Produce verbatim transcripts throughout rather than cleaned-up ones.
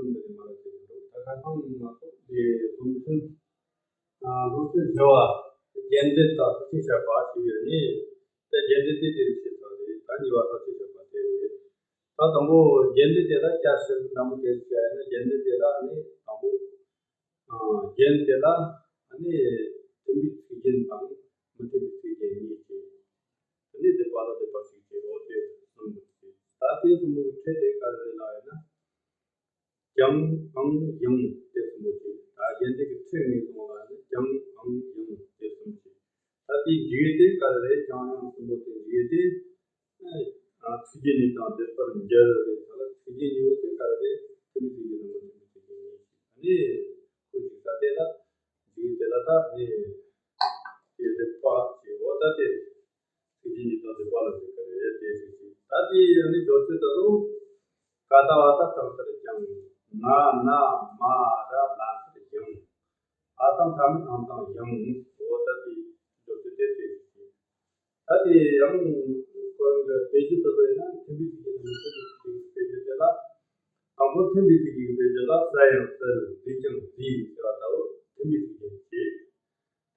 འདི་ནས་མར་བྱེད་ཀྱི་འདུག་ད་ཁ་སང་ང་ཚོ་འདི་སློབ་ཚན། ཨ། སློབ་ཚན་བཞི་བ། རྒྱས་འདེབས་དང་ཚིགས་བཅད་བཤད་པ་ཞེས་པའི་ནི། དེ་རྒྱས་འདེབས་དེ་དེ་རིགས་བྱེད་ཐུབ་རེད། ད་གཉིས་པ་ཚིགས་བཅད་བཤད་པ་དེ་རེད། ད་དང་པོ་རྒྱས་འདེབས་དེ་ལ་བསྐྱར་ཞིབ་འདྲ་མོ་དེ་རིགས་བྱས་ཡིན་ན། རྒྱས་འདེབས་དེ་ལ་ནི་དང་པོ། ཨ། རྒྱན་དེ་ལ་ཨ་ནི་མཐུན་པའི་ཚིག་རྒྱན་དང་མི་མཐུན་པའི་ཚིག་རྒྱན་གཉིས་བྱས། ཨ་ནི་སྡེབ་པ་ལ་སྡེབ་པ་གཅིག་བྱས། འོ་དེ་གསུམ་པོ་བྱས། ད་དེ་གསུམ་པོའི་ཕྲད་དེ་ག་རེ་རེད་ལབ་ཡིན་ན། ཀྱང་འང་ཡང་དེ་གསུམ་པོ་བྱས། ད་རྒྱན་དེ་གི་ཕྲད་ངོས་བཟུང་བ་ལ་ནི་ཀྱང་འང་ཡང་དེ་གསུམ་བྱས། ད་དེའི་འཇུག་ཡུལ་དེ་ག་རེ་རེད། ཀྱང་འང་གསུམ་པོ་དེ་འཇུག་ཡུལ་དེ། ཨ། ཚིག་རྒྱན་གཉིས་དང་སྡེབ་པར་འགྱུར་རེད་ཟེར་ལ། ཚིག་རྒྱན་གཉིས་པོ་དེ་ག་རེ་རེད། མཐུན་པའི་ཚིག་རྒྱན་དང་མི་མཐུན་པའི་ཚིག་རྒྱན་གཉིས་ཤིག་ཨ་ནི་ཁོ་འཇུག་ས་དེ་ལ། འཇུག་དེ་ལ་ད་ནི་དེ་སྡེབ་པ་བྱེད་འོ། ད་དེ་ཚིག་རྒྱན་གཉིས་དང་སྡེབ་པ་ལ་འཇུག་གི་རེད། དེ་ཞིག་ཅིག་ད་དེ་ཨ་ནི་སྦྱོར་ཚུལ་ད་དུང་། ཀ་ཏ་བ་ཏ་ཀྲང་ཏར་ཀྱང་། ན་ན་མ་ར་ལ་ཏར་ཀྱང་། འ་དང་མཐའ་མེད་འང་དང་ཡང་། འོ་ད་དེ་སྦྱོར་ཚུལ་དེ་དེ་ཞིག་ཅིག་ད་དེ་ཡང་ཁོ་རང་གི་དཔེ་བརྗོད་དུ་བས་ན། མཐུན་པའི་ཚིག་རྒྱན་དང་མི་མཐུན་པའི་ཚིག་རྒྱན་གྱི་དཔེ་བརྗོད་དེ་ལ། དང་པོ་མཐུན་པའི་ཚིག་རྒྱན་གྱི་དཔེ་བརྗོད་ལ། ཟ་ཡང་ཟིལ། འདི་ཀྱང་འདི་ཟེར་བ་ལྟ་བུ་མཐུན་པའི་ཚིག་རྒྱན་བྱེད།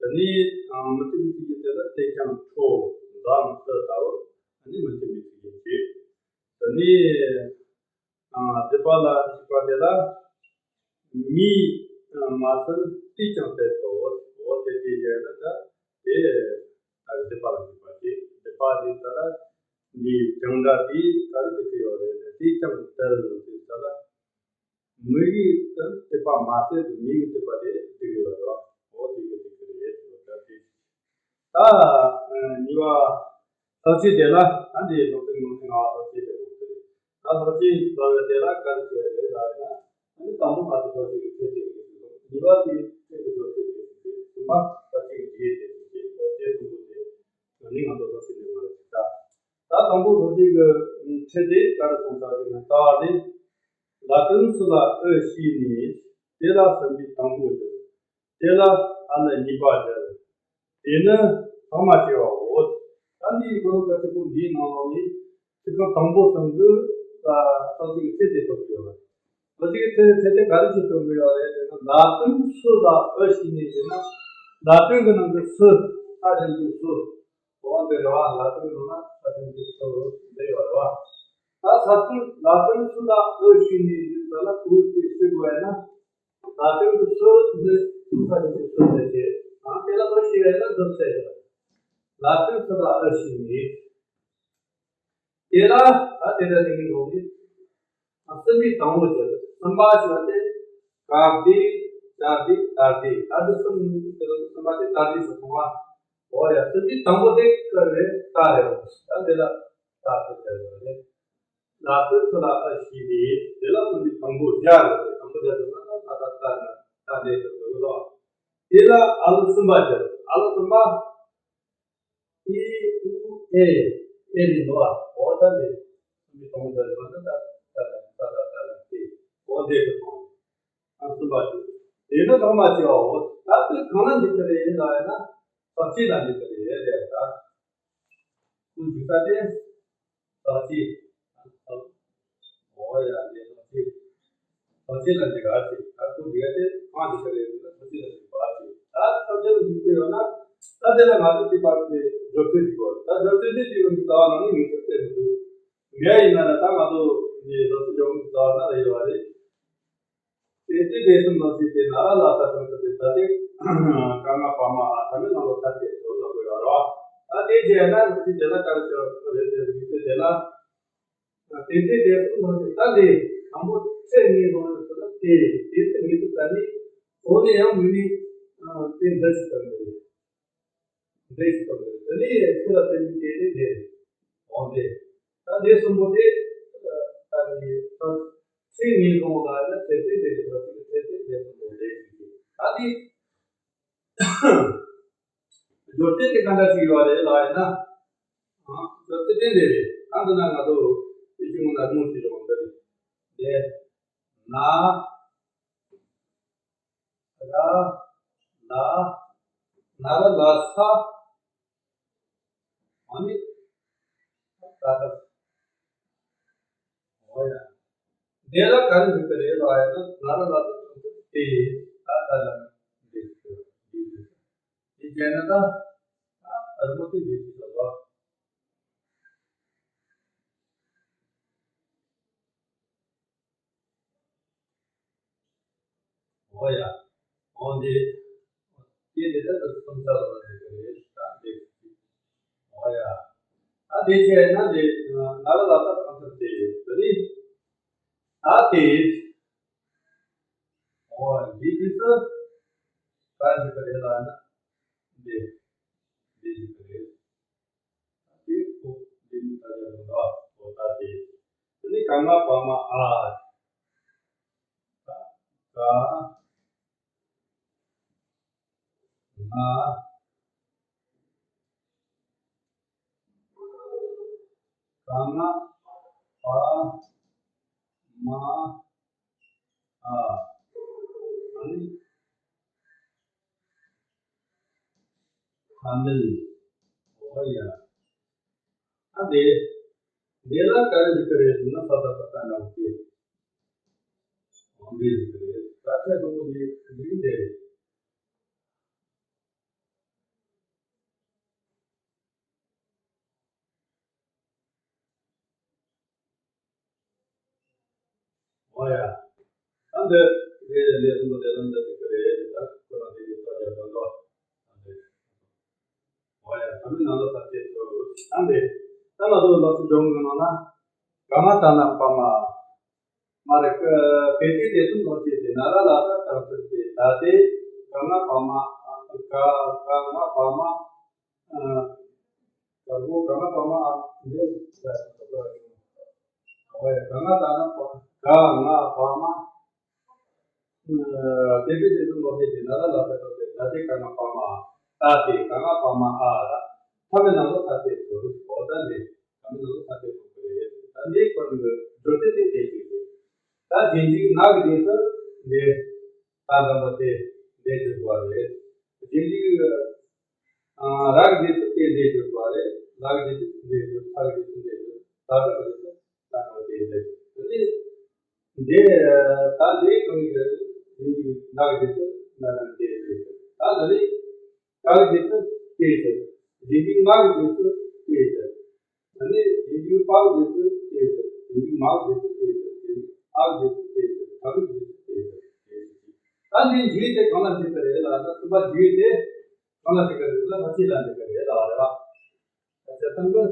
དེ་ནས་ཨ་མི་མཐུན་པའི་ཚིག་རྒྱན་དེ་ལ། དེ་ཀྱང་ཁྲོ། འཛམ་སྲི་ལྟ་བུ་ཨ་ནི་མི་མཐུན་པའི་ཚིག་རྒྱན་བྱེད། དེ་ནས་ཨ་སྡེབ་པ་ལ་འཇུག་པ་དེ་ལ། མིས་མ་བསད་དུས་ཀྱང་བསད་དོ། འོ་དེ་དེ་བཞག་ན་ད་དེ་ཨ་སྡེབ་པ་ལ་འཇུག་པ་དེ། སྡེབ་པ་དེ་ད་ལ་འདི་ཀྱང་འདྲ་དེ་ག་རེ་འདུག་གི་ཡོད་རེད། དེ་ཀྱང་བསད་དེ་ད་ལ་མི་གི་ད་སྡེབ་པ་མ་བསད་དུས་མི་གི་སྡེབ་པ་དེ་འདུག་གི་ཡོད་རེད་བ། འོ་དེ་གི་འདུག་གི་རེད་ཟེར་བ་ད་དེ། ད་གཉིས་པ་ལྷག་བཅས་དེ་ལ། ད་འདི་ལོག་ཏུ་ཡོང་ནས་ང་ལྷག་བཅས་དེ་དགོས་ཀྱི་རེད། ད་ལྷག་བཅས་ལབ་ཡ་དེ་ལ་ག་རེ་བྱས་རེད་ལབ་ཡིན་ན། ཨ་ནི་དང་པོ་ང་ཚོ་ལྷག་བཅས་ཀྱི་ཕྲད་དེ་གི་ཞིག་དང་། གཉིས་པ་དེ་ཕྲད་ཀྱི་སྦྱོར་ཚུལ་དེ་ཞིག་དང་། གསུམ་པ་ལྷག་བཅས་ཀྱི་འཇུག་ཡུལ་དེ་ཞིག་དང་། འོ་དེ་གསུམ་པོ་དེ་ང་ནི་ང་ཚོ་ལྷག་བཅས་ནས་མ་རེད་ཅིག་ད་ད་དང་པོ་ལྷག་བཅས་ཀྱི་ཕྲད་དེ་ག་རེ་གསུངས་ས་ཞིག་ན། ལྟ་བ་དེ། ལ་དོན་སུ་ལ་འུ་བྱས་ནས། དེ་ལ་གསུམ་པའི་དང་པོ་བསྒྱུར། དེ་ལ་འ་ལ་གཉིས་པ་སྦྱར། དེ་ནི་ལྷག་མ་བྱས་པའོ། ད་འདིའི་གོ་ལོག་ག་ཚིག་པོ་འདིའི་ནང་ལོགས་ནས་ཚིག་རྐང་དང་པོ་གསུམ་གྱི་ད་ལྷག་བཅས་ཀྱི་ཕྲད་དེ་ཐོབ་ཀྱི་ཡོད་རེད། ལྷག་བཅས་ཀྱི་ཕྲད་དེ་ག་རེ་བྱས་ཐོབ་ཀྱི་ཡོད་རེད་ཟེར་ན། ལ་དོན་སུ་ལ་འུ་བྱས་ནས་ཟེར་ན། ལ་དོན་གྱི་ནང་གི་སུ། ས་ཆེན་གྱི་སུ། འོ་འདི་རེད་བ། ལ་དོན་གྱི་ནང་ན་ས་ཆེན་གྱི་སུ་འདི་ཡོད་རེད་བ། ད་ས་དོན་ལ་དོན་སུ་ལ་འུ་བྱས་ནས་ཟེར་ས་ལ་གུ་དེ་ཞིག་དགོས་ན། ལ་དོན་གྱི་སུ་འདི་ས་ཆེན་གྱི་སུ་འདི་བྱས། ཨང་དེ་ལ་འུ་བྱས་པས་ན་འདི་ཟེར། ལ་དོན་སུ་ལ་འུ་བྱས་ནས། དེ་ལ་ད་དེ་ལ་དེ་གི་ལོག་ནས་གསུམ་པའི་དང་པོ་བསྒྱུར། གསུམ་པ་བྱས་ཏེ་ག་བདེ། ཇ་བདེ། ད་བདེ། ད་དེ་གསུམ་དེ་ལ་གསུམ་པ་དེ་ད་བདེ་ཞེས་གསུངས་པ། འོ་ཡ། གསུམ་པའི་དང་པོ་དེ་ག་རེ་རེད། ད་རེད། ད་དེ་ལ་ད་དེ་བསྒྱུར་བ་རེད། ལ་དོན་སུ་ལ་འུ་བྱས་ནས། དེ་ལ་གསུམ་པའི་དང་པོ་སྦྱར་རེད། དང་པོ་སྦྱར་ན་ད་ད་ད་ད་ད་དེ་གི་ལོག་ལོག་དེ་ལ་འ་ལ་གསུམ་པ་སྦྱར། འ་ལ་གསུམ་པ། ཨི་ཨུ་ཨེ། ཨེ་ནི་ནོ་ཨ། འོ་ད་ནི་མི་གཏོང་འདི་མ་ནི་ད་ད་ད་ད་ད་ད་ད་དེ་འོ་འདི་གི་གཏོང་། ཨ་གསུམ་པ་དེ། དེ་ནི་གཏོང་མ་བྱེད་པའོ། ད་དེ་གང་ལ་འཇུག་གི་རེད་ལབ་ན། ལྷག་བཅས་ལ་འཇུག་གི་རེད་ལབ་ད། ཁོ་འཇུག་ས་དེ། ལྷག་བཅས། འོ་ཡ་ལས་ལྷག་བཅས། ལྷག་བཅས་ལ་འཇུག་ག་ཅིག་ད་ཁོ་འཇུག་ཡ་དེ་གང་འཇུག་གི་རེད་ཟེར་ན། ལྷག་བཅས་ལ་འཇུག་ག་ཅིག་ད་ལྷག་བཅས་ལ་འཇུག་གི་ཡོད་ན། ད་དེ་ལ་ང་ཚོ་གཅིག་པ་དེ་སྦྱོར་ཚུལ་ཞིག་དགོས། ད་སྦྱོར་ཚུལ་དེ་གཅིག་པ་གི་རྩ་བ་ནང་ནས་ངེས་སུ་བསྟན་མི་འདུག་ངས་ཡིན་ན་ད་ང་ཚོ་འདི་ལྷག་བཅས་སྦྱོར་དངོས་ཀྱི་རྩ་བ་ན་ལ་ཡོད་པ་རེད། དེ་ལྟའི་སྡེ་གསུམ་ལ་ཞུགས་ཏེ་ན་ར་ལ་ས་དང་ས་དེ་ད་དེ་ཀ་ང་བ་མ་འ་ཐ་མའི་ནང་ལ་ས་དེ་ཚོ་ལ་དགོས་ཡོད་རེད་བ། ད་དེ་བྱས་ན་ལ་ཞིག་དེ་ལ་ཀ་ར་ཅོ་རེད་དེ་ཞུགས་ཏེ་དེ་ལ། དེ་ལྟའི་སྡེ་གསུམ་ལ་ཞུགས་ད་དེ་དང་པོ་ཚེ་ངེས་ལོང་ཡོད་ཚོད་ལ་དེ་དེ་ཚེ་ངེས་ཚོད་ད་ནི་འོ་ནས་ཡང་མི་ནི་དེ་འདི་ཞིག་ད་ནི་རེད། འདྲེས་སུ་གཏོང་དགོས། དེ་ནས་ཆོས་ལ་བརྟེན་པའི་སྐྱེ་དེ་འདྲེས་འོང་སྟེ། ད་འདི་གསུམ་པོ་དེ་ད་ནི་ཚེ་ངེས་ལོང་ལ་ཡང་ཚེ་དེ་འདྲེས་ཀྱི་ཚེ་གཅིག་གི་ཚེ་དེ་འདྲེས་སུ་འོང་སྟེ་ཞིག་གི། ད་འདི་སྦྱོར་ཚེ་དེ་ག་འདྲ་ཞིག་ཡོད་རེད་ལ་ཡིན་ན། སྦྱོར་ཚེ་དེ་འདྲ་རེད། ད་འདི་ན་ང་ཚོ་དཔེ་ཆུང་ངུ་ན་སྣོད་ཀྱི་རོང་འདི་རེད། དེ་ན། ར། ལ། ན་ར་ལ་ས། ཨ་ནི། ད་ད། འོ་ཡ། འདི་ལ་ག་རེ་འཇུག་གི་རེད་ལབ་ཡ་ན། ན་ར་ལ་སོགས་གྲངས་ཚད་དེ། ད་ད་ལ་འདི་འདི་འདི་བྱས་ན་ད་ཨ་རི་མོ་དེ་འདི་ཅི་ལ་ལ། འོ་ཡ། འོ་འདི། དེ་འདི་ལྟར་དུ་སུམ་ཆ་ལ་འདི་ག་རེ་ད་འདི། འོ་ཡ། ད་འདི་བྱས་ན་འདི་ན་ར་ལ་སོགས་གྲངས་ཚད་དེ་འདི་ནི། ད་དེ། འོ་འདི་དུས་སུ་ག་འཇུག་གི་རེད་ལབ་ན། འདི་འདི་འཇུག་གི་རེད། དེ་ཁོ་འདི་ནི་ད་ཡ་རུང་ད་འོ་ད་དེ། དེ་ནི་ག་ང་བ་མ་ཨ། ད་ག་ང་། ག་ང་བ་མ་ཨ། ཨ་ནི་ཐ་མལ། འོ་ཡ། ཨ་འདི། འདི་ལ་ག་རེ་འཇུག་གི་རེད་ཟེར་ན། ས་ད་པ་ཏ་ན་འོ་དེ། འོ་འདི་འཇུག་གི་རེད། ད་ཆ་ཚང་པོ་འདི་འདི་འདི་རེད། འོ་ཡ། ཨ་འདི། འདི་འདི་གསུམ་པོ་དེ་ལ་འདི་འཇུག་གི་རེད། ད་ཁོ་རང་འདི་འདི་ལྟ་རྒྱབ་ལ་འགྲོ། ཨ་འདི། འོ་ཡ། ད་མི་ནང་ལ་ས་དེ་ཚོ། ཨ་འདི། ད་ང་ཚོ་ལག་སུ་སྦྱོང་གི་ནང་ན། ག་ང་ད་ན་བ་མ། མ་རེད། ཀ་བེ་ཏི་དེ་གསུམ་ལོག་བྱས་ཏེ་ན་ར་ལ་ས་གྲངས་ཚད་དེ། ད་དེ་ག་ང་བ་མ། ཨ་ག་ག་ང་བ་མ། ཨ་ག་གོ་ག་ང་བ་མ། ཨ་འདི་ཟེར་ཏེ་འོ་ཡ། ག་ང་ད་ན་བ། ག་ང་བ་མ། ཨ་བེ་ཏི་དེ་གསུམ་ལོག་བྱས་ཏེ་ན་ར་ལ་ས་གྲངས་ཚད། ད་དེ་ག་ང་བ་མ། ད་དེ་ག་ང་བ་མ་ཨ་ར། ཐ་མའི་ནང་ལ་ས་དེ་ཚོ་འོ་ད་ལས། ད་མི་ནང་ས་དེ་ཐོབ་ཀྱི་རེད། ད་འདི་ཁོ་རང་གི་སྦྱོར་ཚད་དེ་དེ་ཞིག་རེད། ད་རྗེས་འཇུག་ན་གི་རྗེས་སུ་འདི་ད་འདྲ་པོ་དེ་འདི་འཇུག་པ་རེད། རྗེས་འཇུག་ཨ་ར་གི་རྗེས་སུ་དེ་འདི་འཇུག་པ་རེད། ལ་གི་རྗེས་སུ་འདི་འཇུག་ཐ་གི་རྗེས་སུ་འདི་འཇུག་ད་གི་རྗེས་སུ་ད་འདྲ་པོ་དེ་འདི་འཇུག་འདི་འདི་ད་འདི་གང་གི་རྗེས་འཇུག་ན་གི་རྗེས་སུ་ན་གི་འདི་འཇུག་ད་འདི་ནི། ག་གི་རྗེས་སུ་དེ་ཟེར། རྗེས་འཇུག་ང་གི་རྗེས་སུ་དེ་ཟེར། ད་ནི་རྗེས་འཇུག་པ་གི་རྗེས་སུ་དེ་ཟེར། རྗེས་འཇུག་མ་གི་རྗེས་སུ་དེ་ཟེར། རྗེས་འཇུག་ཨ་གི་རྗེས་སུ་དེ་ཟེར། ད་གི་རྗེས་སུ་དེ་ཟེར། ད་འདི་འཇུག་དེ་གང་ལ་འཇུག་གི་རེད་ལབ་ན། གསུམ་པ་འཇུག་དེ་གང་ལ་འཇུག་གི་རེད་ལབ་ན། ས་བཅད་ལ་འཇུག་གི་རེད་ལབ་རེད་བ། ས་བཅད་ཐམ་གི།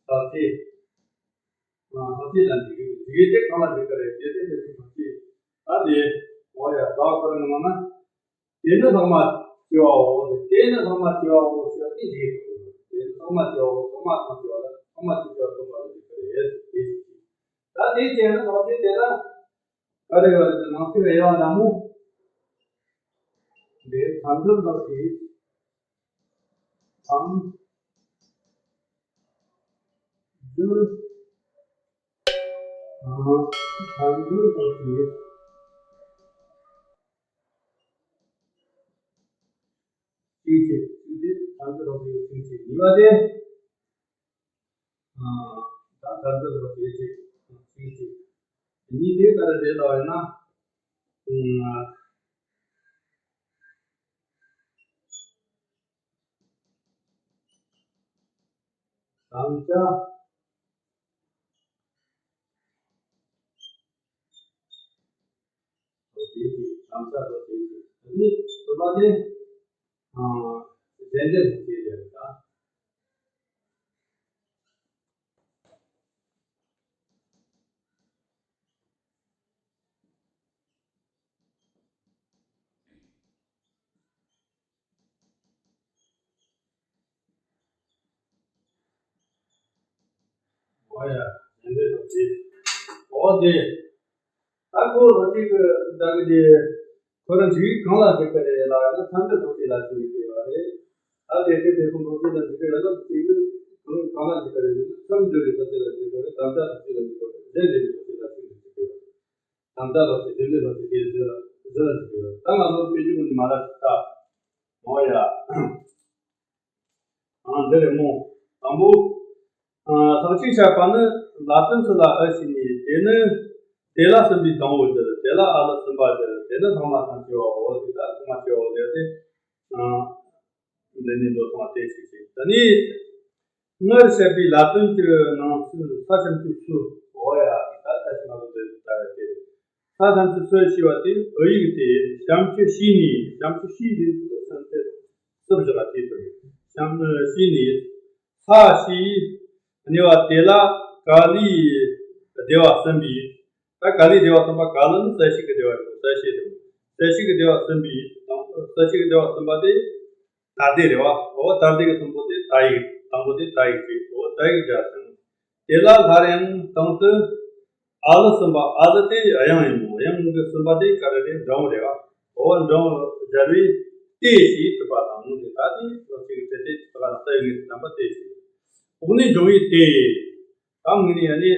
ས་བཅད། ཨ་ས་བཅད་ལ་འཇུག་གི་རེད། འཇུག་དེ་གང་ལ་འཇུག་གི་རེད། དེ་དེ་དེ་ཚོ་ས་བཅད། ད་འདི་འོ་ཡ། ད་ཁོ་རང་ནང་ན། དེ་ནི་ལྷག་མ་སྐྱེ་བའོ། དེ་ནི་ལྷག་མ་སྐྱེ་བའོ་ཞེས་པ་དེ་འཇུག་དགོས། དེ་ནི་ལྷག་མ་སྐྱེ་བའོ། ལྷག་མ་དང་སྐྱེ་བ་ལ། ལྷག་མ་དང་སྐྱེ་བ་ཐོབ་པ་ལ་འཇུག་གི་རེད། དེ་ཞིག་གིས། ད་དེ་བྱས་ན་ད་དེ་དེ་ལ་ག་རེ་ཡོད་རེད། ནང་གསེས་ཡོད་ན་མོ། འདི་མཚམས་སྦྱོར་ལ་ཞིག་མཚམས་སྦྱོར། ཨ་མཚམས་སྦྱོར་ལ་ཞིག་གཅིག་བྱས། གཅིག་དེ་མཚམས་སྦྱོར་ལ་ཞིག་གཅིག་བྱས། གཉིས་པ་དེ། ཨ་ད་མཚམས་སྦྱོར་ལ་ཞིག་གཅིག་གཅིག་བྱས། གཉིས་དེ་ག་རེ་རེད་ལབ་ཡིན་ན། ཨ་དམ་བཅའ། དོ་དེ་ཞིག་དམ་བཅའ་དོ་དེ་ཞིག་ད་ནི་གསུམ་པ་དེ། ཨ་གཞན་འབྲེལ་དང་བཅས་པའི་ད། འོ་ཡ། གཞན་འབྲེལ་དང་བཅས། འོ་དེ། ད་ཁོ་རང་གཅིག་གི་ད་གི་དེ། ཁོ་རང་འཇུག་གང་ལ་འཇུག་གི་རེད་ལབ་ན། མཚམས་སྦྱོར་དང་བཅས་ལ་འཇུག་གི་ཡོད་རེད། ད་དེ་དེ་དེ་ཚོ་དང་བཅས་ལ་འཇུག་གི་ཡོད་ན། གཅིག་གི་གང་གང་ལ་འཇུག་གི་རེད་ཟེར་ན། མཚམས་སྦྱོར་དང་བཅས་ལ་འཇུག་གི་རེད། དམ་བཅའ་དང་བཅས་ལ་འཇུག་གི་རེད། གཞན་འབྲེལ་དང་བཅས་ལ་འཇུག་གི་ཡོད་རེད། དམ་བཅའ་ལ་བཅས་གཞན་འབྲེལ་ལ་བཅས་དེ་བཞི་ལ་བཞི་ལ་འཇུག་གི་ཡོད་རེད། ད་ང་ཚོ་དཔེ་ཆ་ཀུན་ནས་མ་ར་ཞིག་ལྟ། འོ་ཡ། ཨ་འདི་རེད་མོ། དང་པོ། ཨ་ ལྷག་ཅིག་བྱ་བ་ནི། ལ་དོན་སུ་ལ་འ་ཞིག་ནས། དེ་ནི་དེ་ལ་གསུམ་པའི་དང་པོ་བསྒྱུར། དེ་ལ་འ་ལ་གསུམ་པ་བསྒྱུར། དེ་ནི་ལྷག་མ་དང་བཅས་པའོ། དེ་ལ་ལྷག་མ་བཅས་པའོ། དེ་སྟེ། འདི་ནི་འགྲོ་སོང་བ་དེ་ཞིག་ཅིག་ད་ནི། སྔར་བཤད་པའི་ལ་དོན་གྱི་ནང་ཚུལ་ས་ཁྱབ་ཀྱི་ཚུལ་འོ་ཡ། ད་ལྟ་ཞིག་ང་ཚོ་འདི་ལྟ་བ་སྟེ། ས་ཁྱབ་ཀྱི་ཚུལ་ཞེས་པ་དེ་འུ་ཡིག་སྟེ། ཞབས་ཀྱུ་ཞེས་ནས། ཞབས་ཀྱུ་ཞེས་ནས་སུ་བཞག་པ་དེ་དང་། ཞབས་ཀྱུ་ཞེས་ནས། ས་ཞེས། གནས་པ་དེ་ལ་ཀཱ་ལིའི་སྡེ་པ་གསུམ་པའི། ད་ཀཱ་ལིའི་སྡེ་པ་གསུམ་པ། ཀཱ་ལ་ནི་གསལ་བྱེད་ཀྱི་སྡེ་པ་རེད། གསལ་བྱེད་དེ། གསལ་བྱེད་ཀྱི་སྡེ་པ་གསུམ་པའི་དང་། གསལ་བྱེད་ཀྱི་སྡེ་པ་གསུམ་པ་དེ་ད་ལྟའི་རེད་བ། འོ་ད་ལྟའི་གི་གསུམ་པོ་དེ་ད་ཡིག་དང་པོ་དེ་ད་ཡིག་ཅིག་འོ་ད་ཡིག་སྦྱར་ཞིང་། དེ་ལ་སླར་ཡང་དང་དུ་འ་ལ་གསུམ་པ། འ་ལ་དེ་དབྱངས་ཡིན་མོད། དབྱངས་ཀྱི་གསུམ་པ་དེ་ག་རེ་རེད། འགྲེང་བུ་རེད་བ། འོ་འགྲེང་བུ་སྦྱར་བས་དེ་ཞེས་གྲུབ་པ་དང་། དེ་ད་དེ་ལོ་གཅིག་གི་ཚེ་དེ་ད་ག་རང་ས་ཡོད་ངེས་སུ་དམ་པ་དེ་ཞེས། འོག་ནས་འབྱུང་བའི་དེ། གང་ངེས་ནས་ཡང་ནི་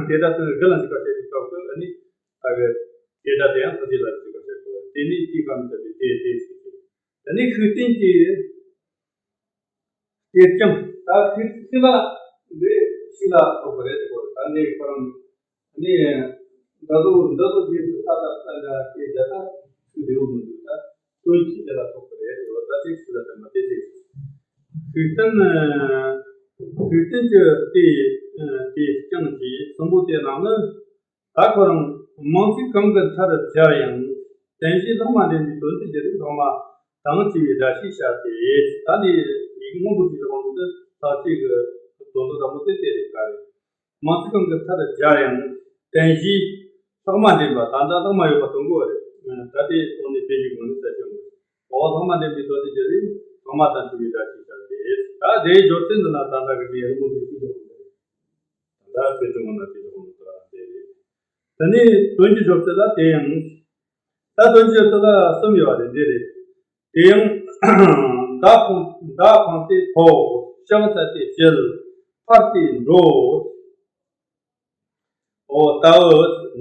དེ་ད་དོན་དགུ་ལ་འཇུག་པར་བྱེད་པའི་སྐབས་སུ་ནི་ད་གི་དེ་ད་དེ་ཡང་ས་དེ་ལ་འཇུག་པར་བྱེད་དགོས། དེ་ནི་དེའི་སྐབས་ནི་ད་དེ་དེ་ཞེས་ཏེ། ད་ནི་ཤུགས་བསྟན་གྱི་དེ་ཀྱང་། ད་ཤུགས་ཤུགས་ལ་འདི་ཤུགས་ལ་ཐོགས་པ་རེད་དེ་གོ། ད་ནི་ཁོ་རང་ནི་འདི་ཚོ་འདི་ཚོ་རྗེས་སུ་ད་ལྟ་ལྟ་འདྲ་དེ་རྒྱ་ད་ཤུགས་ལེའུ་མི་འདུག་ད་དོན་གྱིས་དེ་ལ་ཐོགས་པ་རེད་དེ་གོ། ད་དེ་ཤུགས་ལ་དམ་པ་དེ་དེ་ཤུགས་བསྟན། ཤུགས་བསྟན་གྱི་དེ་དེ་ཀྱང་གྱི་གསུམ་པོ་དེ་རྣམས་ནི། ད་ཁོ་རང་མིང་ཚིག་གང་གི་མཐར་སྦྱར་ཡང་། རྟེན་གཞི་ལྷག་མ་འདྲེན་པའི་དོན་དུ་སྦྱར་བས་ལྷག་མ་དང་བཅས་པའི་སྒྲ་ཞེས་བྱ་སྟེ། ད་འདི་ཡིག་སྔོན་པོ་ཅིག་གི་དབང་དུ་ལྷག་བཅས་ཀྱི་དོན་དུ་དང་པོ་དེ་དེ་རེད་ག་རེད། མིང་ཚིག་གང་གི་མཐར་སྦྱར་ཡང་། རྟེན་གཞི་ལྷག་མ་འདྲེན་པ། ད་ལྟ་ལྷག་མ་ཡོད་པ་སྟོན་དགོས་པ་རེད། ད་དེ་དོན་ནི་དཔེ་གཞིག་དགོས་ནི་ས་ཆེན་པོ་རེད། འོ་ལྷག་མ་འདྲེན་པའི་དོན་དུ་སྦྱར་བས་ལྷག་མ་དང་བཅས་པའི་སྒྲ་ཞེས་བྱ་སྟེ། ད་དེའི་སྦྱོར་ཚུལ་འདི་ན་ད་ལྟ་གི་དེ་རི་མོ་འདི་ཅི་འདྲ་པོ་རེད། ད་དཔེ་ཆུང་ངུ་ན་དེ་ཆུང་ངུ་ན་དེ་རེད། ད་ནི་དོན་གྱི་སྦྱོར་ཚུལ་ལ་དེ་ཡང་། ད་དོན་གྱི་སྦྱོར་ཚུལ་ལ་གསུམ་ཡོད་པ་རེད། འདི་རེད། དེ་ཡང་། མདའ་འཕངས་མདའ་འཕངས་ཏེ་ཕོག །ཕྱག་འཚལ་ཏེ་བྱེད། ཕར་ཏེ་འགྲོ། འོ་ལྟ་བུ་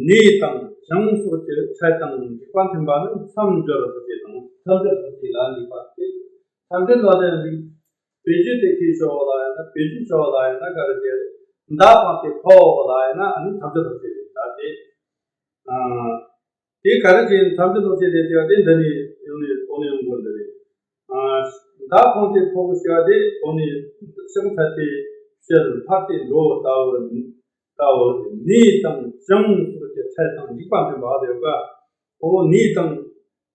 ནས་དང་ཀྱང་སོགས་ཀྱི་ཕྲད་དང་འཇུག་པ་མཐུན་པ་ནི་མཚམས་སྦྱོར་སོགས་ཀྱི་དང་། མཚམས་སྦྱོར་སོགས་ཀྱི་ལ་འཇུག་པ་སྟེ། མཚམས་སྦྱོར་ལ་དེ་ནི། བེད་སྤྱོད་དེ་ཁྱེད་ཤོག་ལ་ཡང་ན། བེད་སྤྱོད་ཤོག་ལ་ཡང་ན་ག་རེ་བྱས། མདའ་འཕངས་ཏེ་ཕོག་ལ་ཡང་ན་ཨ་ནི་མཚམས་སྦྱོར་སོགས་ཀྱི་ལ་དེ། ཨ། དེ་ག་རེ་བྱས་མཚམས་སྦྱོར་སོགས་ཀྱི་ལ་དེ་འདི་ནི་ཡང་ནི་འོ་ནི་ཡོང་དགོས་འདི་རེད། ཨ། མདའ་འཕངས་ཏེ་ཕོག་ཞེས་པ་དེ་འོ་ནི་ཕྱག་འཚལ་ཏེ་བྱེད། ཕར་ཏེ་འགྲོ་ལྟ་བུ། ལྟ་བུ་ནས་དང་ཀྱང་སོགས་ཀྱི་ཕྲད་དང་འཇུག་པ་མཐུན་པ་ཡོད་ཀ། འོ་ནས་དང་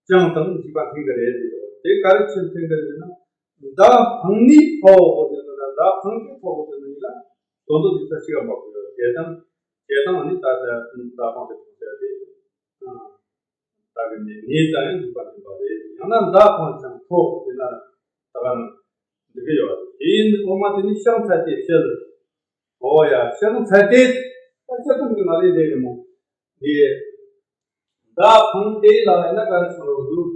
ཀྱང་དང་འཇུག་པ་མཐུན་གྱི་རེད་དེ། དེ་ག་རེ་ཕྱིར་མཐུན་གྱི་རེད་ན། མདའ་འཕངས་ནས་ཕོག་དེ་ན་མདའ་འཕངས་ཏེ་ཕོག་དེ་ན་ཡིན་ན་དོན་དུ་འཇུག་ས་གཅིག་ག་མ་དགོས་ཡོད། བྱེད་དང་བྱེད་དང་ནི་ད་ལྟ་མདའ་འཕངས་ཏེ་ཕོག་ཟེར་ཏེ། ད་གི་ནི་ནས་དང་ཡང་འཇུག་པ་མཐུན་པ་རེད། ཡང་ན་མདའ་འཕངས་ཀྱང་ཕོག་དེ་ན་ད་ག་ནང་འདི་གི་ཡོད། དེ་ཡིན་འོ་མ་དེ་ནི་ཕྱག་འཚལ་ཏེ་བྱེད། འོ་ཡ་ཕྱག་འཚལ་ཏེ། ད་ཕྱག་འཚལ་གྱི་མ་རེད་དེ་ཡིན་མོ། དེ། མདའ་འཕངས་ཏེ་ལ་ཡིན་ན་ག་རེ་བྱུང་རོགས་འདུག་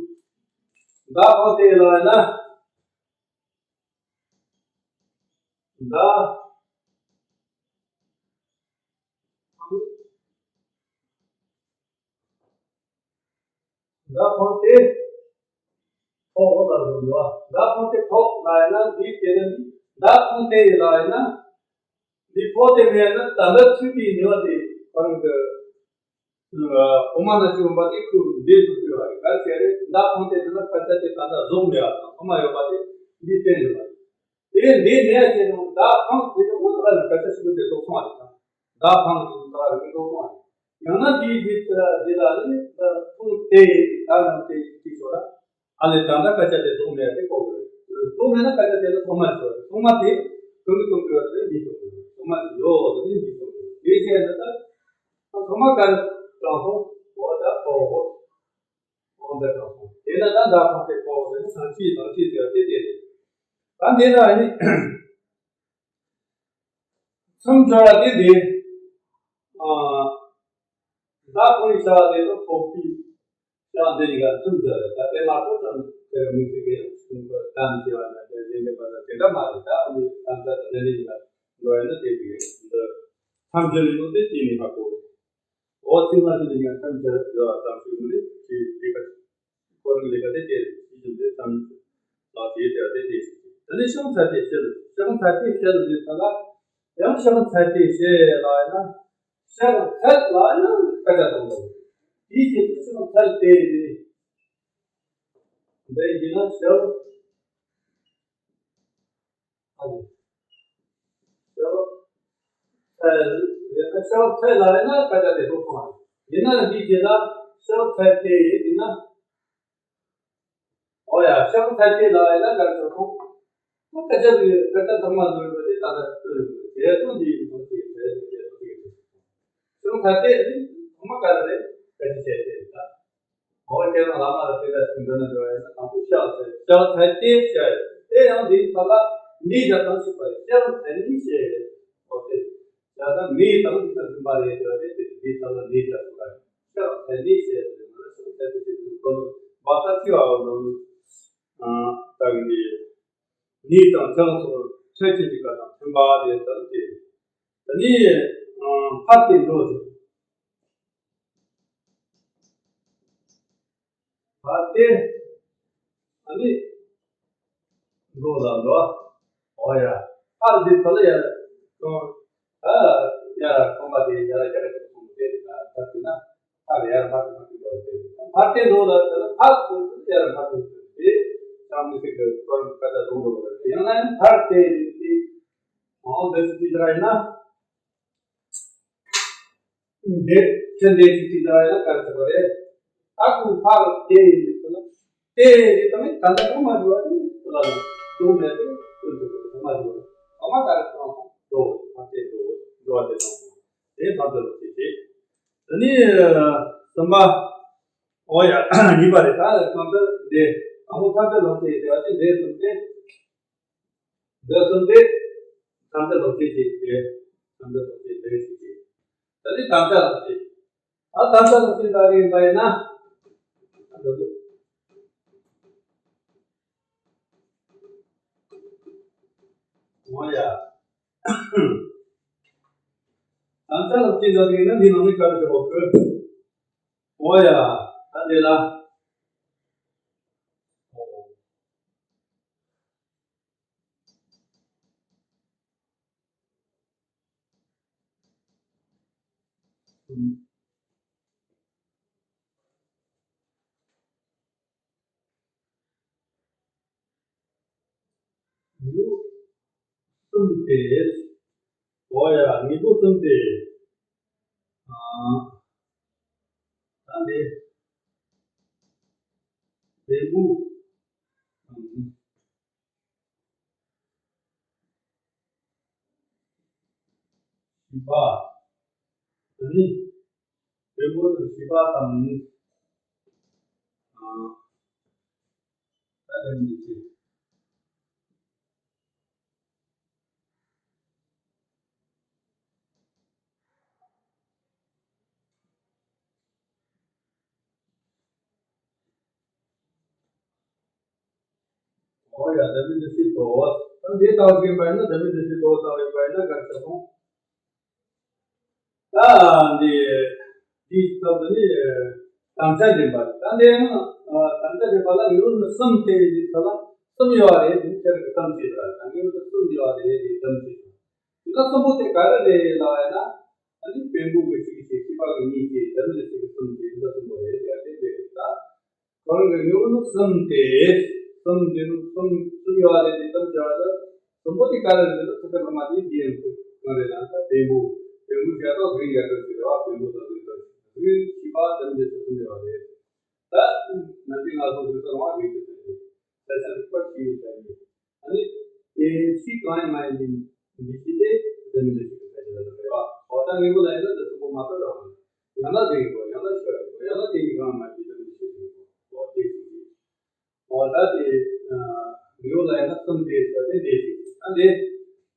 མདའ་འཕངས་ཏེ་ལ་ཡིན་ན། མདའ་འཕངས། མདའ་འཕངས་ཏེ་ཕོག་ལ་འདུག་ཡོད། མདའ་འཕངས་ཏེ་ཕོག་ལ་ཡིན་ན་འདི་དེ་ནི་མདའ་འཕངས་ཏེ་ལ་ཡིན་ན། འདི་ཕོག་སྟེ་མེད་ན་ད་ལྟ་ཚུད་པའི་ནུས་པ་དེ་ཁོ་རང་གི་འོ་མ་ན་བྱུང་བ་དེ་ཁོས་འདི་ཐུབ་ཀྱི་བ་རེད། ག་རེ་བྱས་རེད། མདའ་འཕངས་ཏེ་དེ་ན་སྐད་ཆ་དེ་ད་ལྟ་རྫོགས་མེད་པ་དང་འོ་མ་ཡོད་པ་དེ་འདི་བསྟན་ཡོད་པ་རེད། དེ་འདི་ནས་བྱས་ནས་མདའ་འཕངས་དེ་ནི་འོ་ད་ལ་སྐད་ཆ་ཞིག་དེ་རྫོགས་སོང་བ་རེད། ད་མདའ་འཕངས་དེ་ད་རེ་རྫོགས་སོང་བ་རེད། ཡང་ན་དེའི་རྗེས་དེ་ལ་ནི་མདའ་འཕངས་ཏེ་ད་ནང་དེ་ཅིག་ཤོར་ར། ཨ་ལས་ད་ལྟ་སྐད་ཆ་དེ་རྫོགས་མེད་དེ་གོ་དགོས། རྫོགས་མེད་ན་སྐད་ཆ་དེ་ལ་ཐོག་མ་ཞིག་ཡོད་རེད། ཐོག་མ་དེ་གང་གི་སྟོན་དགོས་པ་དེ་འདི་སྟོན་དགོས། ཐོག་མ་ཞིག་ཡོད་དེ་ནི་འདི་སྟོན་དགོས། དེ་བྱས་ན་ད་ཐོག་མ་ག་རེ་དྲངས་སོང་། འོ་ད་ཕོག་འོ་འོ་འདི་དྲངས་སོང་། དེ་ན་ད་མདའ་འཕངས་ཏེ་ཕོག་དེ་ནི་ཐང་ཆད་ཐང་ཆད་ཟེར་བ་དེ་དེ་རེད། ད་འདི་ན་ནི་མཚམས་སྦྱར་བ་དེ་འདི། ཨ། མདའ་འཕངས་བྱ་བ་དེ་ནི་ཕོག་པའི་བྱ་བ་འདི་གཉིས་ཀ་མཚམས་སྦྱར་རེད། ད་དེ་མ་གཏོགས་ཙམ་དེར་མི་ཚིག་གི་གསུང་གི་གཏམ་བྱེད་པ་ན་དེ་གཞན་པའི་བར་ན་དེ་འདྲ་མ་རེད། ད་ཨ་ནི་གཏམ་བྱ་དང་དེ་འདྲ་ཡིན་ན་འགྲོ་ཡ་ན་དེ་གི་འདི་མཚམས་སྦྱར་ཡིན་ནོ་དེ་དེ་ནི་ཧ་གོ། འོ་ཚིག་མ་ཚིག་དེ་གཉིས་ཀ་མཚམས་སྦྱར་ཡོད་པ་ཙམ་ཞིག་མི་རེད། ཅེས་ལས་ཀ་ཁོ་རང་ལས་ཀ་དེ་དེ་རེད། ཅེས་བྱུང་དེ་ཙམ་ལ་དེ་དེ་དེ་དེ་ཞིག་ད་ནི་ཕྱག་འཚལ་ཏེ་བྱེད། ཕྱག་འཚལ་ཏེ་བྱེད་ཟེར་ས་ལ། ཡང་ཕྱག་འཚལ་ཏེ་ཞེས་ལ་ཡིན་ན། ཕྱག་འཚལ་ལ་ཡིན་ན་སྐད་ཆ་གཏོང་དགོས། དེའི་རྗེས་སུ་ཕྱག་འཚལ་ཏེ། འདི་ཡིན་ན་ཕྱག་ཨ་ནི། ཕྱག་འཚལ། ཡང་ན་ཕྱག་འཚལ་ལ་ཡིན་ན་སྐད་ཆ་དེ་ཐོག་སོང་བ་རེད། ཡིན་ན་འདིའི་རྗེས་ལ་ཕྱག་འཚལ་ཏེ་ཡིན་ན། ཨོ་ཡ། ཕྱག་འཚལ་ཏེ་ལ་ཡིན་ན་ག་རེ་ཟེར་ཐོག་ད་སྐད་ཆ་དེ་སྐད་ཆ་ཚང་མ་འདོན་པ་དེ་ད་ལྟ་ལྟོས་དེ་ཚོ་འདི་ཡིན་ཐོག་དེ་དེ་དེ་དེ་དེ་ཕྱག་འཚལ་ཏེ་ནི་ཚང་མ་ག་རེ་རེད། སྐད་ཆ་བཤད་དེ་རེད་ད། ཨོ་ཁྱེད་རང་བླ་མ་ལ་དེ་འདྲ་ཞིག་འདོན་ན་འགྲོ་ཡ་ཡིན་ན་དང་པོ་ཕྱག་འཚལ། ཕྱག་འཚལ་ཏེ་བཤད་ཡ་དེ་ཡང་འདིའི་ཐོག་ལ་འདི་རྒྱབ་དང་ཞིག་པ་རེད། ཕྱག་འཚལ་ནི་བཤད་ཡ་རེད། ཨོ་དེ། ཡང་ན་ནི་དང་ནི་དང་མཐུན་པ་རེད་ཟེར་བ་དེ་དེ་ནི་དང་ལ་ནི་བྱ་དགོས་པ་རེད། ཕྱག་འཚལ་ནི་ཞེས་ཟེར་ན་ཕྱག་འཚལ་ཏེ་ཞེས་ཟེར་དོན་དུ་བ་ས་ཅི་བ་འོ་ནོ། ཨ་ད་གི་ནི་ནི་དང་ཕྱག་སོགས་ཕྲད་ཅན་གྱི་སྐབས་དང་མཐུན་པ་རེད་ཟེར་ཏེ། ད་ནི་ཨ་ཕར་དེ་འགྲོ་ཟེར། ཕར་ཏེ། ཨ་ནི། འགྲོ་ལ་འགྲོ། འོ་ཡ། ཕར་འདི་ཚོ་ལ་ཡ། ཀོང་། ཨ། ཡ་ར་ཁོང་པ་དེ་ཡ་ར་རྒྱ་གར་གྱི་ཁོང་དེ་ལ་ད་དེ་ན། ཕར་ཡ་ར་ཕར་ཕར་འགྲོ་དེ། ཕར་ཏེ་འགྲོ་ལ་ཚོ་ལ་ཕར་ཏེ་ཚོ་ཡ་ར་ཕར་འགྲོ་དེ། ཅང་མི་སྲིད་གི་ཁོར་ཀ་ད་དུང་འགྲོ་དེ། ཡང་ན་ཡང་ཕར་ཏེ་དེ། འོ་འདི་ཚོ་དེ་ར་ཡིན་ན། འདི་ཚེ་འདས་ཀྱི་དུས་ལ་ཡང་ག་རེ་ཟེར་བ་རེད། ད་ཁོང་ཕར་དེ་ཡིན་ཟེར་ན། དེ་ཡིན་ཟེར་ན་ད་ལྟ་ཁོང་མ་འགྲོ་བ་ནི་ལ་ལ་འགྲོ་མེད་པས་ཀུན་ཏུ་མ་འགྲོ་བ། ཨ་མ་ག་རེ་གཏོང་སོང་འགྲོ་བ་ཕར་དེ་འགྲོ་བ་འགྲོ་བ་དེ་གཏོང་སོང་། དེ་ད་ལྟ་ལ་བྱེད་ཅིག་ད་ནི་གསུམ་པ། ཨོ་ཡ། གཉིས་པ་རེད། ད་ལ་གང་ལྟར་འདི་ཨ་ཁོང་ཐར་པའི་ལམ་དེ་ཡིན་ཟེར་བ་དེ་འདི་གསུམ་དེ། འདི་གསུམ་སྟེ། དམ་བཅའ་ལོག་ཅན་གྱི་སྟེ། དམ་བཅའ་ལོག་ཅན་ལས་ཅན་གྱི། ད་ནི་དམ་བཅའ་ལོག་ཅན། ད་དམ་བཅའ་ལོག་ཅན་ད་རེ་ཡིན་པ་ཡིན་ན། འོ་ཡ། དམ་བཅའ་ལོག་ཅན་ད་རེ་ཡིན་ན་འདི་ནང་ནས་ག་རེ་བྱེད་དགོས་ཀི། འོ་ཡ། ད་འདི་ལ། དངོས་པོ་གསུམ་སྟེ། འོ་ཡ། དངོས་པོ་གསུམ་སྟེ། ཨ། ད་འདི། བེམ་པོ། བཞི་པ། ཨ་ནི། བེམ་པོ་དང་བཞི་པ་དང་། ཨ། ད་ལན་འདི་ཅི། འོ་ཡ། ད་མི་འདི་ཤི་དོ། ད་འདི་ལྟ་བུ་ཡིན་པ་ཡིན་ན། ད་མི་འདི་ཤི་དོ་ལྟ་བུ་ཡིན་པ་ཡིན་ན་ག་རེ་ཆགས་སོང་། ད་འདི་འདི་ལྟ་བུ་ནི་དམ་བཅའ་འདྲེན་པ་རེད། ད་འདི་ཡང་དམ་བཅའ་འདྲེན་པ་ལ་དངོས་པོ་གསུམ་སྟེ་འདི་ཚོ་ལ་གསུམ་ཡོད་རེད། འདི་ཁྱེད་ཀྱི་གཏམ་བྱེད་པ་དང་དངོས་པོ་གསུམ་ཡོད་རེད། འདི་གཏམ་བྱེད་པ་དེ་ལ་གསུམ་པོ་དེ་ག་རེ་རེད་ལབ་ཡ་ན། ཨ་ནི་བེམ་པོ་གི་གཅིག་བྱས། བཞི་པ་གི་གཉིས་བྱས། ད་མི་འདི་ཤི་གི་གསུམ་བྱས། འདི་གསུམ་པོ་རེད། ཡ་དེ་འདི་རེད་ད། ཁོ་རང་གི་དངོས་པོ་ནི་གསུམ་སྟེ། གསུམ་འདི་ནི་གསུམ་གསུམ་ཡོད་རེད། དེ་ཙམ་བྱས་པ་ལ་གསུམ་པོ་དེ་ག་རེ་རེད་ཟེར་ན། ཐུབ་པའི་བླ་མ་དེ་འདི་ཡང་གང་རེད་ལབ་ན། ད་བེམ་པོ། བེམ་པོ་ཞེས་པ་རིགས་ཡ་གྲངས་ཤིག་རེད་བ། བེམ་པོ་དང་རིགས་གྲངས་ཤིག་རིགས་བཞི་པ་དེ་འདི་ཚོ་གསུམ་ཡོད་རེད། ད་ནམ་རྒྱུན་ང་ཚོ་རིགས་གསར་བ་རིགས་ཀྱི་ཚན་རིག་ས་ཆ་རིག་པ་ཞིག་ཡོད་ཚན་རིག་ཨ་ནི། དེ་ཕྱི་གང་ཡང་མ་ཡིན་པའི་འདི་ཕྱི་དེ་དེ་མི་འདི་ཕྱི་གི་ཕལ་ཆེར་ལ་རེད་བ། འོ་ད་དངོས་པོ་ལ་ཡིན་ན་དེ་གསུམ་པོ་མ་གཏོགས་ཡོད་མ་རེད། ཡང་ན་དེ་ཡིན་དགོས། ཡང་ན་ཤོད་ཡིན་དགོས། ཡང་ན་དེ་གཉིས་གང་ཡང་མ་ཡིན་པའི་དེ་མི་འདི་ཕྱི་དེ་ཡིན་དགོས། འོ་དེ་ཕྱི་ཕྱི། འོ་ད་དེ་དངོས་པོ་ལ་ཡིན་ན་གསུམ་དེ་ཟེར་དེ་འདི་ཕྱི། ད་འདི་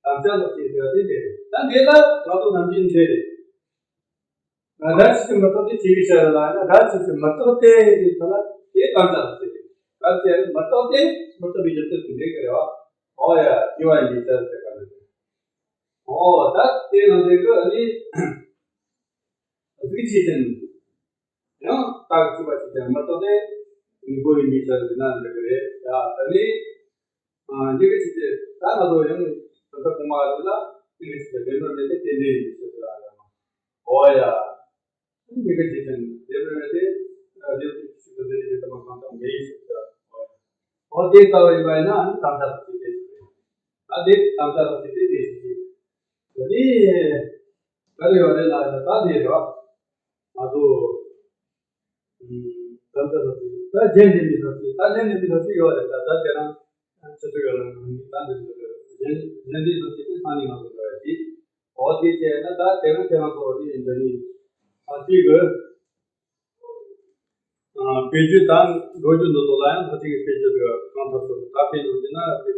དམ་བཅའ་ལོག་ཅན་ཟེར་དེ་འདི་རེད། ད་འདི་ལ་ད་དུང་ནམ་རྒྱུན་འདི་རེད། སྒྲ་ཇི་སྲིད་མི་རྟག་སྟེ་ཞེས་པའི་ཕྱིར་ལ་ཡིན་ན། སྒྲ་ཇི་སྲིད་མི་རྟག་སྟེ་ཡིན་ཚུལ་ལ་དེ་དམ་བཅའ་ལ་ཟེར་ཏེ། ག་རེ་ཟེར་ན། མི་རྟག་སྟེ་མི་རྟག་པའི་རྒྱུ་མཚན་དེ་འགྲིག་གི་རེད་བ། འོ་ཡ། སྐྱེ་བ་ཡིན་པའི་ཕྱིར་ཟེར་ག་རེ་ཟེར། འོ་ད་དེ་ནང་བཞིན་གྱི་ཨ་ནི་གཟུགས་ཆོས་ཅན། ཡང་རྟགས་ཀྱི་ཚིག་པ་ཆོས་ཅན་མི་རྟག་སྟེ་དངོས་པོ་ཡིན་པའི་ཕྱིར་ཟེར་ན་འགྲིག་གི་རེད་ཡ། ད་ནི། ཨ། འདི་གི་ཆོས་ཅན། ད་ང་ཚོ་ཡང་དོན་དག་གོང་མ་རེད་ལ། དེ་གི་ཕྱིར་དེ་ནོར་མེད་དེ་རྟེན་འབྲེལ་ཡིན་ཟེར་ཏེ་ཨ་ཡ། འོ་ཡ། གཉིས་ཀ་ཇི་ལྟར་དེ་འབྲེལ་མེད་དེ་ལེའུ་བཅུ་གཅིག་གི་དེ་ནི་ཇི་ལྟར་མ་གང་དང་མེད་ཡིན་ཟེར་ཏེ་འོ་ཡ། འོ་དེ་ལྟ་བུ་ཡིན་པ་ཡིན་ན་ཨ་ནི་དམ་བཅའ་དང་བཅས་ཏེ་ཟེར་ཏེ། ད་དེ་དམ་བཅའ་དང་བཅས་ཏེ་དེ་ཟེར་ཏེ། དེ་ནི་ག་རེ་ཡོད་རེད་ལ་ད་དེ་རེད་བ། ང་ཚོ། ད་ལྟ་ལ་དེ་ད་གཞན་འདི་མི་ཐོག་ཅིག་ད་གཞན་འདི་མི་ཐོག་ཅིག་ཡོད་རེད། ད་ད་དེ་རང་ཆུ་ཚོད་ཡོད་ལ་ད་འདི་ཚོ་གཞན་གཞན་འདི་ཐོག་ཅིག་དེ་སང་ཉིན་ང་ཚོ་འགྲོ་ཡ་དེ་འོ་དེ་བྱས་ན་ད་དེ་རང་དེ་རང་ཐོག་དེ་ཡིན་འདི་ནི་ཨ་གཅིག་གི་དཔེ་བརྗོད་དང་འགྲོ་རྒྱུ་འདི་ཚོ་ལ་ཡང་ད་གཅིག་གི་དཔེ་བརྗོད་དེ་གང་ཐབས་སུ་ད་དཔེ་འཇོག་རྒྱུ་ན་དཔེ་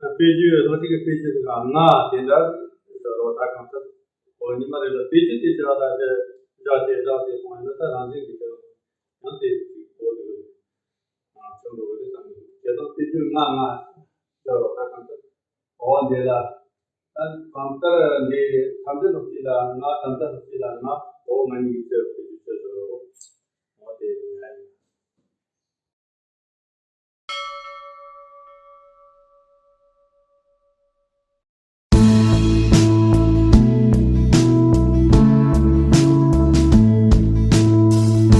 དཔེ་བརྗོད་ལྷག་ཅིག་གི་དཔེ་བརྗོད་དེ་གང་ང་དེ་འདྲ་ཟེར་རོ། ད་གང་ཐབས་འོ་ཉི་མ་རེ་ལ་དཔེ་བརྗོད་དེ་བྱ་བ་ད་བྱ་བྱེད་བཞག་བྱེད་གཏོང་བ་ན་ད་རང་བཞིན་གྱི་བྱ་བ་ཡང་དེ་ཅིག་གོ་དེ་གི་ཨ་ཆོ་འགྲོ་གི་དེ་ཙམ་གྱི་བྱེད་སྟངས་དཔེ་བརྗོད་ང་ང་བྱ་རོ། ད་གང་ཐབས་འོ་འདི་ལ་ད་གང་ལྟར་འདི་ཐམས་ཅད་ལྷག་ཅིག་ལ་ང་དམ་བཅའ་ལྷག་ཅིག་ལ་ང་འོ་ང་གཉིས་ཀྱི་ཆོས་དཔེ་བརྗོད་བྱེད་ཟེར་རོ། འོ་དེ་ཡིན་ཡ་ཡིན།